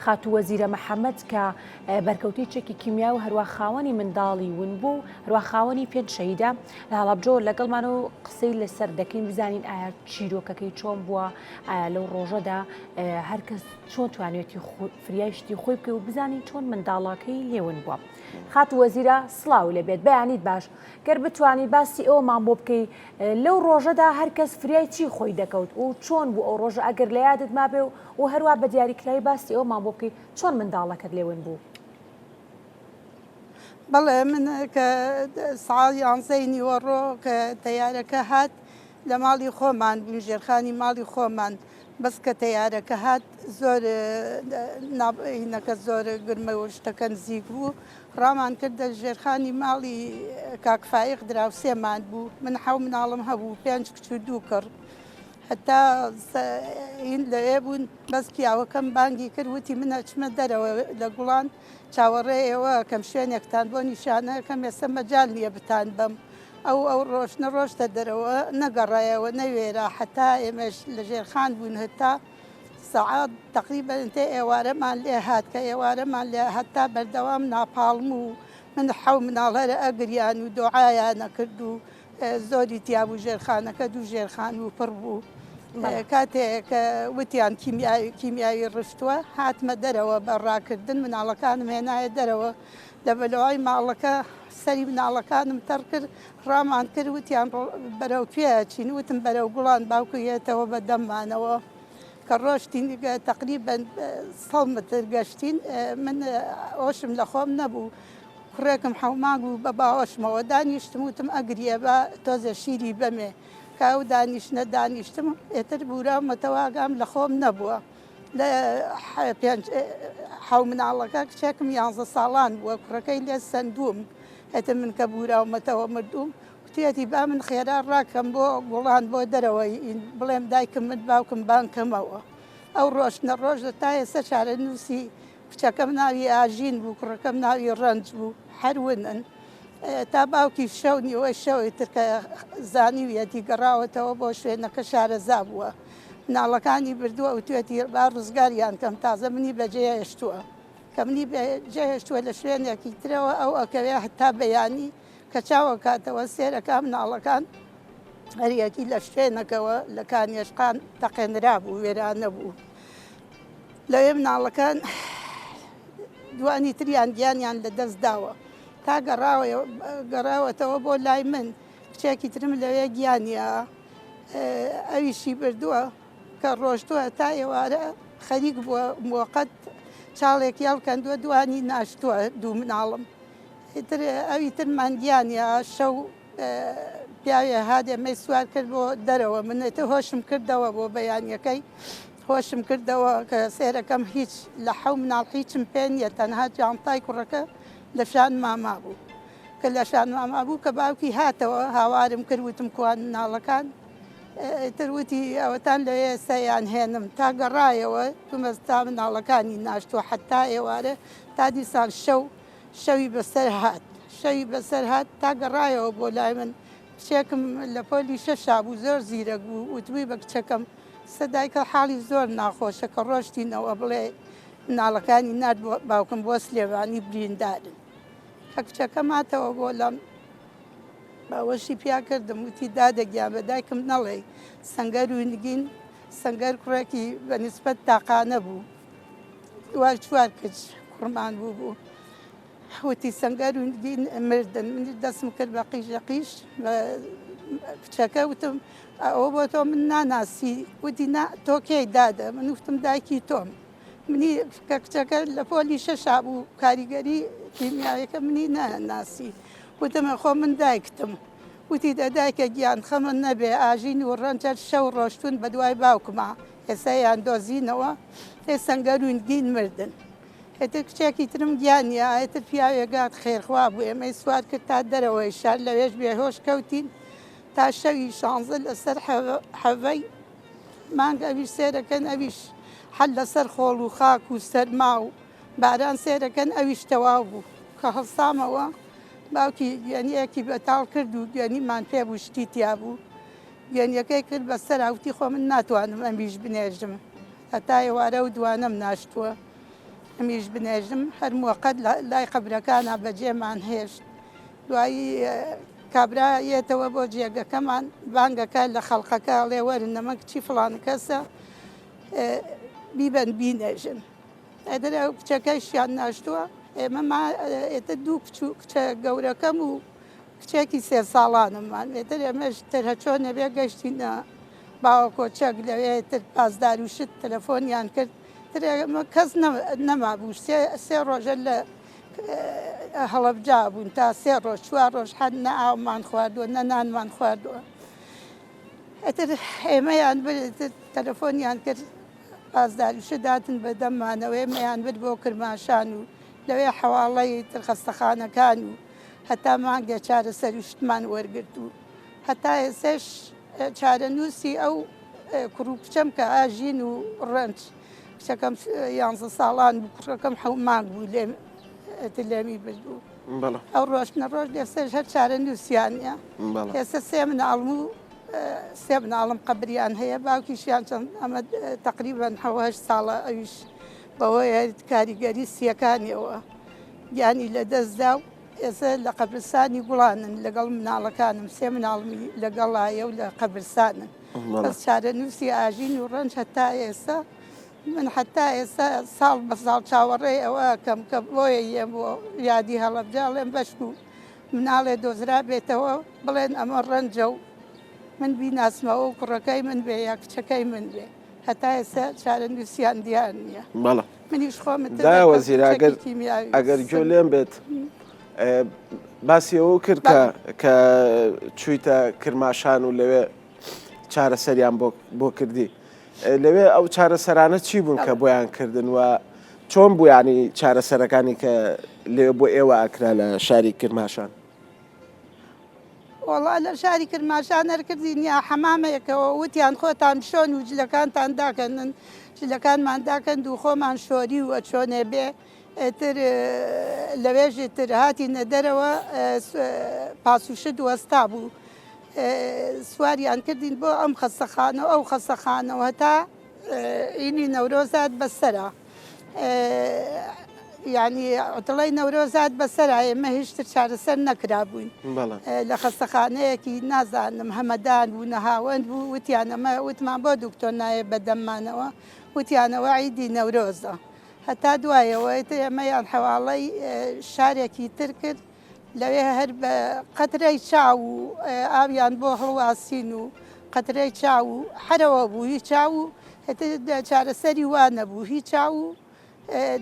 خاتوو وەزیرە محەمەد کە بەرکەوتەی چەکی کیمیا و هەروا خاوەنی منداڵی ونبوو و هەروا خاوەنی پێنج شەهیدە لە هەڵەبجەوە لەگەڵمان و قسەی لەسەر دەکەین بزانین ئایا چیرۆکەکەی چۆن بووە، ئایا لەو ڕۆژەدا هەرکەس چۆن توانیوێتی فریای شتی خۆی بکەی و بزانین چۆن منداڵەکەی لێ ون بووە. خاتوو وەزیرە سڵاو لێ بێت بەیانیت باش گەر بتوانی باسی ئەوەمان بۆ بکەی لەو ڕۆژەدا هەر کەس فریای چی خۆی دەکەوت و چۆن بوو ئەو ڕۆژە ئەگەر لە یادت مابێ و و هەروا بە دیاریکراوی باسی ئەوەمان بۆ بکەی چۆن منداڵەکەت لێ ون بوو؟ بەڵێ من کە سەعات یانزەی نیوەڕۆ کە تەیارەکە هات لە ماڵی خۆمان بووین ژێرخانی ماڵی خۆمان بەس کە تەیارەکە هات زۆر ناینەکە زۆر گرمە و شتەکە نزیک بوو ڕامان کردە ژێرخانی ماڵی کاک فایق دراوسێمان بوو من حەو مناڵم هەبوو پێنج کچ و دوو کوڕ هەتا هین لەوێ بوون بەس پیاوەکەم بانگی کرد وتی من ئەچمە دەرەوە لە گوڵان چاوەڕێ ئێوە کەم شوێنێکتان بۆ نیشانەکەم ئێستا مەجال نییە بتان بەم ئەو ئەو ڕۆشتنە ڕۆشتە دەرەوە نەگەڕایەوە نەوێرا هەتا ئێمەش لە ژێرخان بووین هەتا سەعات تەقریبەن تێ ئێوارەمان لێ هات کە ئێوارەمان لێ هەتا بەردەوام ناپاڵم و من حەو مناڵ هەر ئەگریان و دۆعایان ئەکرد و زۆری تیا بوو ژێرخانەکە دوو ژێرخان بوو پڕ بوو کاتێ کە وتیان کیمیاوی کیمیاوی ڕشتووە هاتمە دەرەوە بە ڕاکردن مناڵەکانم هێنایە دەرەوە لە بەلای ماڵەکە سەری مناڵەکانم تەڕ کرد ڕامان کرد وتیان بەرەو کوێ ئەچین وتم بەرەو گوڵان باوکو یەتەوە بە دەممانەوە کە ڕۆشتین تەقریبەن سەد متر گەشتین من ئۆشم لە خۆم نەبوو کوڕێکم حەومانگ بوو بە باوەشمەوە دانیشتم وتم ئەگریە بە تۆزێ شیری بەمێ کە ئەو دانیشتنە دانیشتم ئێتر بوراومەتەوە ئاگام لە خۆم نەبووە لە پێنج حەو مناڵەکە کچێکم یانزە ساڵان بووە کوڕەکەی لێ سەندووم ئێتر من کە بوراومەتەوە مردووم وتویەتی با من خێرا ڕاکەم بۆ گوڵان بۆ دەرەوەی بڵێم دایکم مرد باوکم بانگ کەمەوە ئەو ڕۆشتنە ڕۆژە تا ئێستا چارەنووسی کچەکەم ناوی ئاژین بوو کوڕەکەم ناوی ڕەنج بوو هەر ونن تا باوکی شەو نیوەی شەوی تر کە زانیویەتی گەڕاوەتەوە بۆ شوێنەکە شارەزا بووە مناڵەکانی بردووە وتوێتی با ڕزگاریان کەم تازە منی بەجێ هێشتووە کە منی بەجێ هێشتووە لە شوێنێکی ترەوە ئەو ئەکەوێ هەتا بەیانی کە چاوەکاتەوە سێرەکە مناڵەکان هەریەکی لە شوێنەکەوە لە کانیەشقان تەقێنرا بوو وێرانە بوو لەوێ مناڵەکان دوانی تریان گیانیان لە دەست داوە تا گەڕاوەتەوە بۆ لای من کچێکی ترم لەوێ گیانیە ئەویشی بردووە کە ڕۆشتووە تا ئێوارە خەریک بووە موقت چاڵێک یاڵکەندووە دوانی ناشتووە دوو مناڵم ئیتر ئەوی ترمان گیانە شەو پیاوێ هات ئێمەی سوار کرد بۆ دەرەوە من ئیتر هۆشم کردەوە بۆ بەیانیەکەی هۆشم کردەوە کە سێرەکەم هیچ لە حەو مناڵ هیچم پێ نییە تەنها جانتای کوڕەکە لە شان ماما بوو کە لە شان ماما بوو کە باوکی هاتەوە هاوارم کرد وتم کوان مناڵەکان ئیتر وتی ئەوەتان لەوێ سەیان هێنم تا گەڕایەوە تومەز تا مناڵەکانی ناشتووە حتا ئێوارە تا دیسان شەو شەوی بەسەر هات شەوی بەسەر هات تا گەڕایەوە بۆ لای من کچێکم لە پۆلی شەشا بوو زۆر زیرەک بوو وتبووی بە کچەکەم سە دایکە حاڵی زۆر ناخۆشە کە ڕۆشتینەوە بڵێ مناڵەکانی نارد باوکم بۆ سلێمانی بریندارن کە کچەکەم هاتەوە بۆ لام باوەشی پیا کردم وتی دادە گیان بە دایکم نەڵێی سەنگەر و نگین سەنگەر کوڕێکی بە نیسبەت تاقانە بوو دوای چوار کچ کوڕمان بوو بوو وتی سەنگەر و نگین مردن منیش دەستم کرد بە قیژە قیژ بە کچەکە وتم ئەوە بۆ تۆ من ناناسی وتی نا تۆ کێی دادە من وتم دایکی تۆم منی کە کچەکە لە پۆلی شەشا بوو کاریگەری کیمیاویەکە منی ناناسی وتم خۆ من دایکتم وتی دە دایکە گیان خەمت نەبێ ئاژین و ڕەنجەر شەو ڕۆشتوون بە دوای باوکما ئێستا یان دۆزینەوە ئێ سەنگەر و نگین مردن ئیتر کچێکی ترم گیانیە ئیتر پیاوێک هات خێرخوا بوو ئێمەی سوار کرد تا دەرەوەی شار لەوێش بێهۆش کەوتین تا شەوی شانزە لەسەر حەڤەی مانگ ئەویش سێرەکەن ئەویش حەل لەسەر خۆڵ و خاک و سەرما و باران سێرەکەن ئەویش تەواو بوو کە هەڵسامەوە باوکی گوێنیەکی بەتاڵ کرد و گوێنیمان پێ بوو شتی تیا بوو گوێنیەکەی کرد بە سەرا وتی خۆ من ناتوانم ئەمیش بنێژم هەتا ئێوارە و دوانەم ناشتووە. ئەمیش بنێژم هەر موەقەت لای قەبرەکانا بەجێمان هێشت دوایی کابرا یەتەوە بۆ جێگەکەمان بانگەکە لە خەڵقەکە ئەڵێ وەرن ئەمە کچی فڵان کەسە بیبەن بینێژن ئەدر ئەو کچەکەشیان ناشتووە ئێمە ما ئێتە دوو کچ و کچە گەورەکەم و کچێکی سێ ساڵانممان ئێتر ئێمەش تر هەچۆن نەبێ گەشتینە باوەکۆچەک لەوێ تر پاسدار و شت تەلەفۆنیان کرد تر ئێمە کەس نەمابوو سێ ڕۆژە لە هەڵەبجە بوون تا سێ ڕۆژ چوار ڕۆژ حەد نە ئاومان خواردووە نە نانمان خواردووە ئەتر ئێمەیان برد تەلەفۆنیان کرد پاسداریشە داتن بە دەممانەوە ئێمەیان برد بۆ کرماشان و لەوێ حەواڵەی تر خەستەخانەکان و هەتا مانگێ چارەسەری شتمان وەرگرت و هەتا ئێسش چارەنووسی ئەو کوڕ و کچەم کە ئاژین و ڕەنج کچەکەم یانزە ساڵان بوو کوڕەکەم حەو مانگ بوو لێم لێمی برد بوو ئەو ڕۆشتنە ڕۆژ ئێستاش هەر چارەنووسیانە ئێستا سێ مناڵم و سێ مناڵم قەبریان هەیە باوکیشیان چەند ئەمە تقریبان حەوهش ساڵە ئەویش بەوەیە کاریگەری سیەکانیەوە گیانی لەدەستدا و ئێستا لە قەبرستانی گوڵانن لەگەڵ مناڵەکانم سێ مناڵمی لەگەڵایە و لە قەبرستانن بەس چارەنووسی ئاژین و ڕەنج هەتا ئێستا من حتا ئێستا ساڵ بە ساڵ چاوەڕێی ئەوە کەم کە بۆیە یەم بۆ یادی هەڵەبجە ئەڵێم بەشک و مناڵێ دۆزرابێتەوە بڵێن ئەمە ڕەنجە و من بیناسمەوە و کوڕەکەی من بێ یا کچەکەی من بێ هەتا ئێستا چارەنووسیان دیار نییە. بەڵێ. منیش خۆم دایە وەزیر ئەگەر ئەگەر گوێ لێم بێت باسی ئەوە کرد کە کە چوویتە کرماشان و لەوێ چارەسەریان بۆ کردی لەوێ ئەو چارەسەرانە چی بوون کە بۆیان کردن و چۆن بوویانی چارەسەرەکانی کە لێ بۆ ئێوە ئەکرا لە شاری کرماشان؟ وەڵا لە شاری کرماشان هەر کردین یا حەمامێکەوە وتیان خۆتان بشۆن و جلەکانتان داکەنن جلەکانمان داکەند و خۆمان شۆری و ئەچۆنێ بێ ئیتر لەوێژ تر هاتینە دەرەوە پاسوشت وەستا بوو سواریان کردین بۆ ئەم خەستەخانە و ئەو خەستەخانەوە هەتا ئینی نەورۆزات بەسەرە یعنی عوتڵەی نەورۆز هات بەسەرا ئێمە هیچتر چارەسەر نەکرابووین لە خەستەخانەیەکی نازانم هەمەدان بوو نەهاوەند بوو وتیان ئەمە وتمان بۆ دکتۆر نایە بەدەممانەوە وتیانەوە عیدی نەورۆزە هەتا دوایەوە ئێمەیان حەواڵەی شارێکی تر کرد لەوێ هەر بە قەترەی چاو و ئاویان بۆ هەڵواسین و قەترەی چاو و حەرەوە بوو هی چاو و چارەسەری وا نەبوو هی چاو و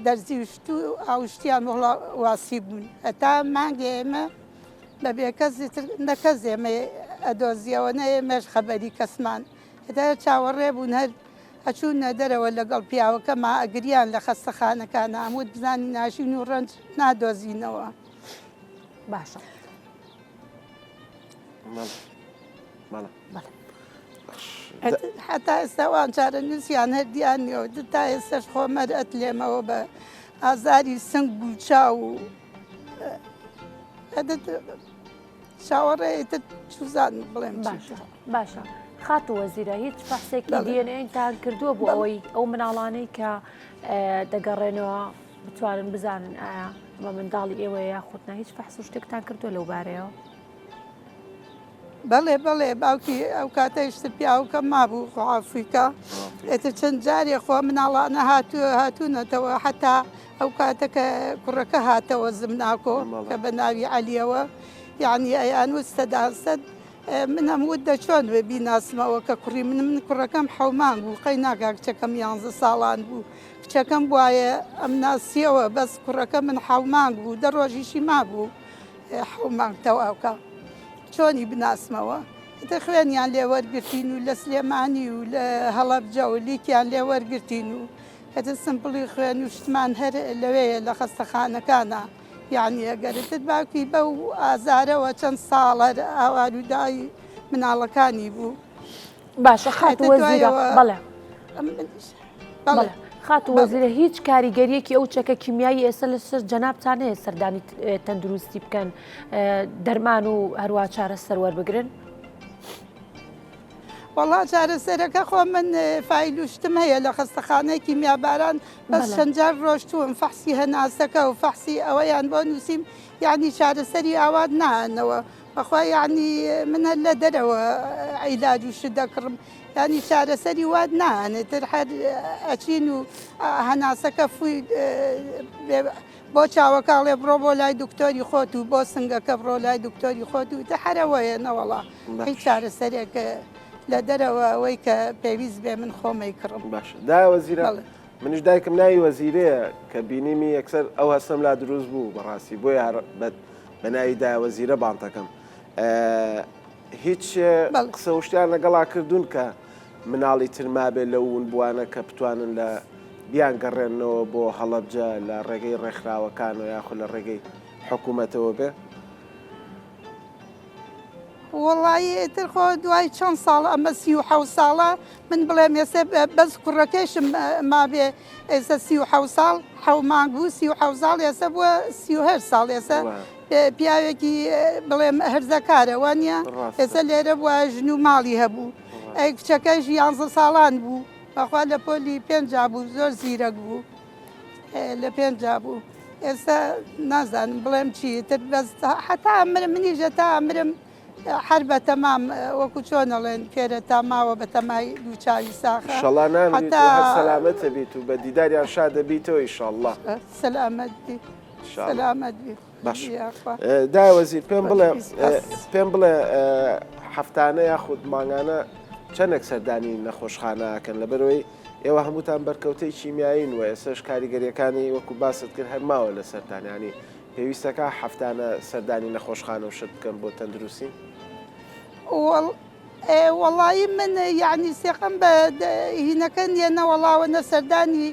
دەرزی و شت و ئاوشتیان بۆ هەڵواسی بوون هەتا مانگێ ئێمە بە بێکەس نە کەس ئێمە ئەدۆزیەوە نە ئێمەش خەبەری کەسمان هەتا چاوەڕێ بوون هەر ئەچوونە دەرەوە لەگەڵ پیاوەکەما ئەگریان لە خەستەخانەکانا ئەموت بزانین ناژین و ڕەنج نادۆزینەوە. باشە. هەتا ئێستا وان چارەنووسیان هەر دیار نییە و تا ئێستاش خۆم هەر ئەتلێمەوە بە ئازاری سنگ و چاو و چاوەڕێ ئیتر چوزانم بڵێم باشە باشە خاتوو وەزیرە هیچ فەحسێکی DNA تان کردووە بۆ ئەوەی ئەو مناڵانەی کە دەگەڕێنەوە بتوانن بزانن ئایا ئەمە منداڵی ئێوەیە یاخود نا هیچ فەحس و شتێکتان کردووە لەو بارەیەوە؟ بەڵێ بەڵێ باوکی ئەو کاتەیش تر پیاوەکەم مابوو خوا عەفوی کا ئێتر چەند جارێ خۆ مناڵانە هاتوو هاتوونەتەوە حتا ئەو کاتە کە کوڕەکە هاتەوە زمناکۆ کە بە ناوی عەلیەوە یعنی ئەیان وت سەدان سەد منم وت دە چۆن وێ بیناسمەوە کە کوڕی من من کوڕەکەم حەومان بوو قەی ناکا کچەکەم یانزە ساڵان بوو کچەکەم بواە ئەم ناسیەوە بەس کوڕەکە من حەومانگ بوو دە ڕۆژیشی مابوو حەو مانگ تەواوکە چۆنی بناسمەوە ئیتر خوێنیان لێ وەرگرتین و لە سلێمانی و لە هەڵەبجە و لیکیان لێ وەرگرتین و ئیتر سمپڵی خوێن و شتمان هەر لەوێیە لە خەستەخانەکانە یعنی ئەگەر ئیتر باوکی بەو ئازارەوە چەند ساڵ هەر ئاوارودای مناڵەکانی بوو باشە خاتوو وەزیرە بەڵێ بەڵێ خاتوو وەزیرە هیچ کاریگەریەکی ئەو چەکە کیمیایی ئێستا لەسەر جەنابتان هەیە سەردانی تەندروستی بکەن دەرمان و هەروە چارەسەر وەربگرن؟ وەڵا چارەسەرەکە خۆ من فایل و شتم هەیە لە خەستەخانەی کیمیاباران بەس چەند جار ڕۆشتووم فەحسی هەناسەکە و فەحسی ئەوەیان بۆ نووسیم یعنی چارەسەری ئاوات نانەوە بەخوا یعنی من هەر لە دەرەوە عیلاج و شت دەکڕم یعنی چارەسەری وات نانێ تر هەر ئەچین و هەناسەکە فوی بۆ چاوەکە ئەڵێ بڕۆ بۆ لای دکتۆری خۆت و بۆ سنگەکە بڕۆ لای دکتۆری خۆت و ئیتر هەر ئەوەیە نەوەڵا هیچ چارەسەرێک لە دەرەوە ئەوەی کە پێویست بێ من خۆمەی کڕم. باشە دایە وەزیرە منیش دایکم ناوی وەزیرەیە کە بینیمی یەکسەر ئەو هەستەم لا دروست بوو بەڕاستی بۆیە هەر بە ناوی دایە وەزیرە بانتەکەم هیچ قسە وشتیان لەگەڵا کردوون کە مناڵی تر مابێ لەو ونبووانە کە بتوانن لە بیانگەڕێننەوە بۆ هەڵەبجە لە ڕێگەی ڕێکخراوەکانەوە یاخود لە ڕێگەی حکوومەتەوە بێ؟ وەڵایی ئیتر خۆ دوای چەند ساڵ ئەمە 37 ساڵە من بڵێم ئێستا بەس کوڕەکەیشم مابێ ئێستا 37 ساڵ حەو مانگ بوو 37 ساڵ ئێستا بووە 38 ساڵ ئێستا پیاوێکی بڵێم هەرزەکارە وانە ئێستا لێرە بووە ژن و ماڵی هەبوو ئەی کچەکەش یانزە ساڵان بوو بەخوا لە پۆلی پێنجا بوو زۆر زیرەک بوو لە پێنجا بوو ئێستا نازانم بڵێم چی تر بەس حتا مرم منیش تا مرم هەر بە تەمام وەکو چۆن ئەڵێن پێرە تا ماوە بە تەمای دوو چاوی ساخە ئیشەڵا نامریت و هەر سەلامەت بیت و بە دیداریان شاد دەبیتەوە ئیشەڵا سەلامەت بی سەلامەت بی باش دایە وەزیر پێم بڵێ پێم بڵێ هەفتانە یاخود مانگانە چەندێک سەردانی نەخۆشخانەکەن لەبەرەوەی ئێوە هەمووتان بەرکەوتەی کیمیایین و ئێسش کاریگەریەکانی وەکو باست کرد هەر ماوە لەسەرتان ینی پێویستەکە هەفتانە سەردانی نەخۆشخانە و شت بکەن بۆ تەندروستی؟ وەڵایی من یعنی سێقم بە هینەکە نییە نەوەڵاوە نە سەردانی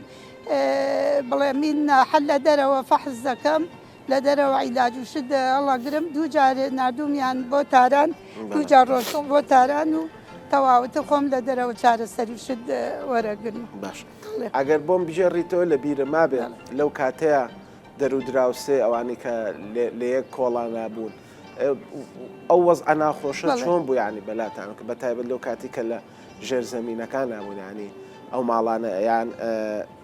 بڵێ مین حەل لە دەرەوە فەحز دەکەم لە دەرەوە عیلاج و شت هەڵەگرم دوو جار ناردومیان بۆ تاران دوو جار ڕۆشتم بۆ تاران و تەواوتە خۆم لە دەرەوە چارەسەری و شت وەرەگرم. باش ئەگەر بۆم بگێڕیتەوە لە بیرە مابێ لەو کاتەیە دەر و دراوسێ ئەوانەی کە لە یەک کۆڵانا بوون ئەو وەزعە ناخۆشە چۆن بوو یانی بەلاتان کە بە تایبەت لەو کاتی کە لە ژێر زەمینەکان نابوون ینی ئەو ماڵانە یان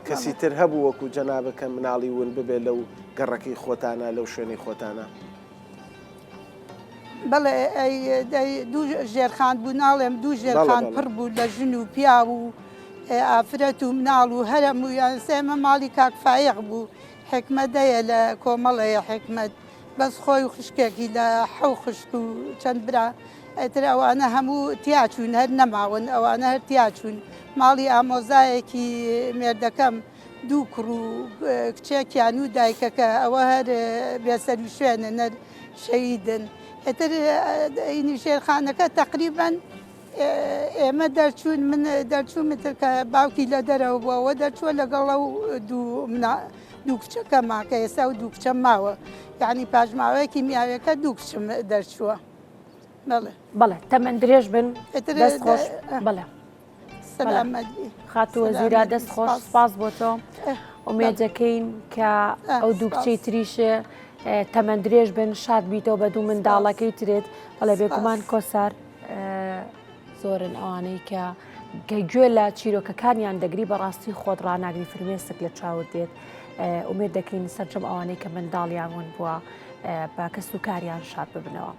کەسی تر هەبوو وەکو جەنابە کە مناڵی ون ببێ لەو گەڕەکەی خۆتانە لەو شوێنەی خۆتانە؟ بەڵێ دوو ژێرخان بوو ناڵێم دوو ژێرخان پڕ بوو لە ژن و پیاو و ئافرەت و مناڵ و هەرەموویان سێمە ماڵی کاک فایەق بوو حکمەت هەیە لە کۆمەڵەیە حکمەت بەس خۆی و خوشکێکی لە حەو خوشک و چەند برا ئیتر ئەوانە هەموو تیاچوون هەر نەماون ئەوانە هەر تیاچوون ماڵی ئامۆزایەکی مێردەکەم دوو کوڕ و کچێکیان و دایکەکە ئەوە هەر بێسەروشوێنن هەر شەهیدن ئیتر ئینی ژێرخانەکە تەقریبەن ئێمە دەرچوون من دەرچووم ئیتر کە باوکی لە دەرەوە بووە ئەوە دەرچووە لەگەڵ ئەو دوو دوو کچەکەما کە ئێستا و دوو کچەم ماوە یعنی پاشماوەیەکی میاوێکە دوو کچم دەرچووە بەڵێ بەڵێ تەمەن درێژ بن دەست خۆش بەڵێ سەلامەت بی خاتوو وەزیرا دەست خۆش سپاس بۆ تۆ ئومێد دەکەین کە ئەو دوو کچەی تریش تەمەن درێژ بن شاد بیتەوە بە دوو منداڵەکەی ترت بەڵێ بێگومان کۆسار زۆرن ئەوانەی کە کە گوێ لە چیرۆکەکانیان دەگری بەڕاستی خۆت ڕناگری فرمێسک لە چاوت دێت ئومێد دەکەین سەرجەم ئەوانەی کە منداڵیان ون بووە بە کەس و کاریان شاد ببنەوە.